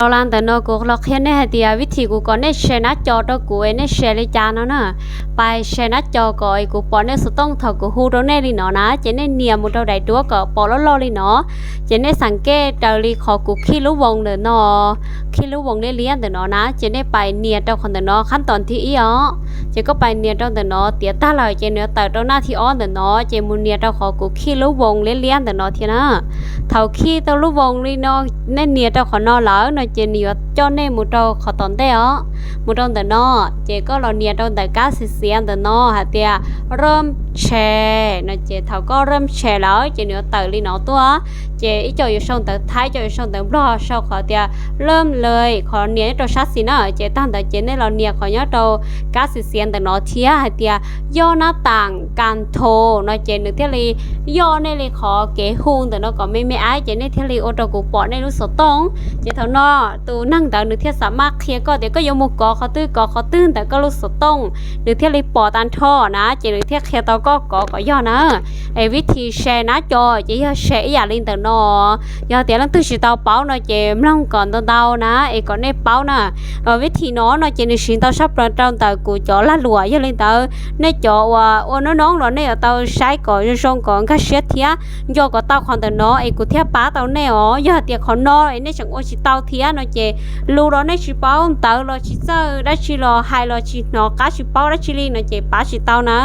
Los ntawm no kuv los qhia nej hais tias vib thim kuv kom nej share nab co rau kuv es nej share li cas no na. Pais share nab co kom kuv pom nej xov tooj thaum kuv hu rau nej li no na, ces nej nias mus rau daim duab kom pom loj loj li no. Ces nej xam kej raws li qhov kuv khij lub voos ntawm no, khij lub voos liab liab ntawm no na, ces nej pais nias rau qhov ntawm no qhab tom thib ib os. Ces koj pais nias rau ntawm no tiav tag lawm ces nws yuav tawm rau naj thib ob ntawm no, ces mus nias rau qhov kuv khij lub voos liab liab ntawm no thiab na. Thaum khij tau lub voos li no, nej nias rau qhov no lawm no ces nws yuav coj nej mus rau qhov tom ntej os, mus rau ntawm no. Ces koj los nias rau ntawm kab xiav xiav ntawm no hais tias rab tshee no, ces thaum koj rab tshee lawm ces nws yuav tawm li no tuaj. Ces ib co yuav sau ntawv Thaib, ib co yuav sau ntawv Nplog, sau qhov tias lab le, qhov nias nyob rau sab xis na. Ces tag ntawd ces nej los nias qhov nyob rau kab xiav xiav ntawm no thiab hais tias yoj nab taam kas thos no, ces nws thiaj li yoj nej li qhov kev hu ntawm no kom me me ab, ces nej thiaj li ua rau kuv pom nej lub xov tooj. Ces thaum no tus neeg ntawd nws thiaj xam maj qhia koj tias koj yuav mus kov qhov twg kov qhov twg ntawm koj lub xov tooj, nws thiaj li pom tag nrho na, ces nws thiaj qhia tau koj kov kom yog na. Es vib thim share nab co ces yog share ib yam li ntawm no. Yog tias leej twg tsis tau paub no ces mloog kom ntau ntau na, es kom nej paub na. Vib thim no no ces nws siv ntau tshaj plaws rau ntawm kuv cov lag luam. Yog li ntawd nej cov uas ua noob noob los nej yuav tau saib kom zoo zoo kom nkag siab thiab nco kom tau qhov ntawm no es kuv thiaj pab tau nej os. Yog hais tias qhov no es nej tseem ua tsis tau thiab no ces lus los nej tsis paub, ntawv los tsis txawj, dab tsi los hais los tsis hnov qab, tsis paub dab tsi li no ces pab tsis tau na.